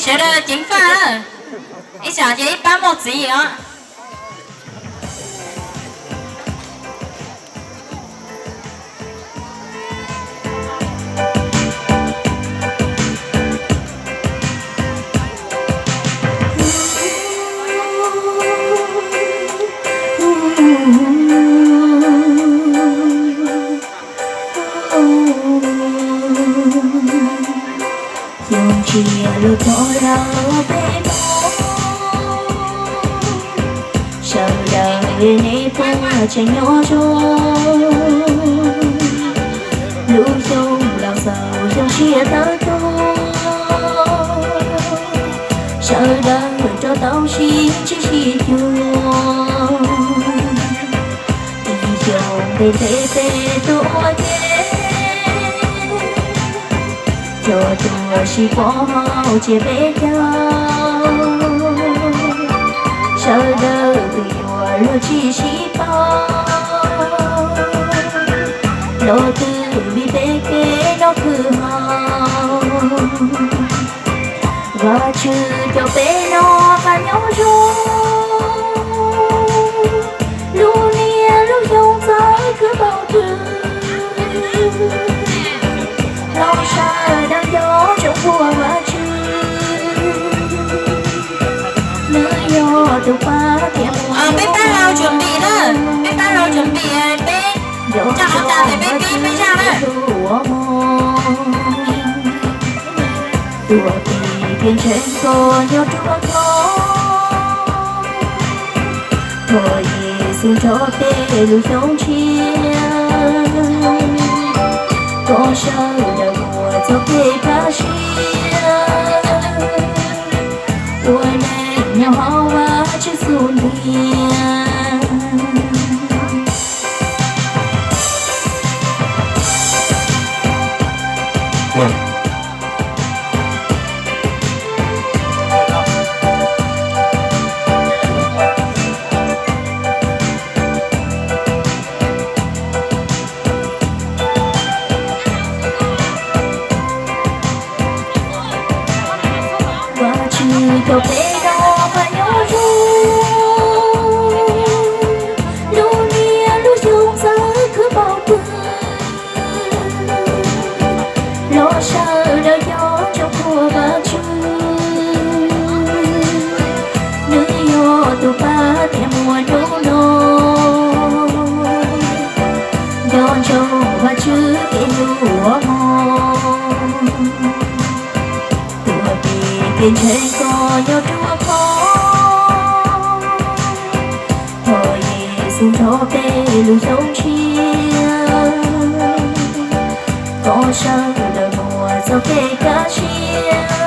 Sawv daws ceev faj, ib tsam ces ib pab muaj txiv os. Xyoo tsiab luag txog lawm peb Hmoob, sawv daws nej puas tseem nyob zoo? Lub xyoo laus xaus xyoo tshiab tawm tuaj, sawv daws rov tau sib ntsib sib cuag. Ib xyoos ntev ntev peb tuaj ua ke, cov tuaj sib pom hauv tsiab peb caug, sawv daws twb yuav luag tsis sib paub, los twb vim peb kev noj khwv haus. Vajtswv coj peb noj qab nyob zoo, lub niaj lub xyoo txawv khwv npaum twg los sawv daws nco ntsoov puag Vajtswv. Nws yog tus pab tiam muaj. Peb pab laug tsuam ntim na, peb pab laug tsuam ntim, peb nco ntsoov tas peb pib peb zaj na. Tuam Pis Kev Ntseeg koj nyob ruaj khov, thov Yexus nrog peb lub xyoo tshiab, kom sawv daws muaj txoj kev kaj siab, ua neej nyob hauv Vajtswv xub ntiag. Vajtswv coj peb noj qab nyob zoo, lub niaj lub xyoo txawv khwv npaum twg los sawv daws nco ntsoov puag Vajtswv. Nws yog tus pab tiam muaj hnub no, nco ntsoov Vajtswv kev hlub ua hmo. Tuam Pis Kev Ntseeg koj nyob ruaj khov, thov Yexus nrog peb lub xyoo tshiab, kom sawv daws muaj txoj kev kaj siab,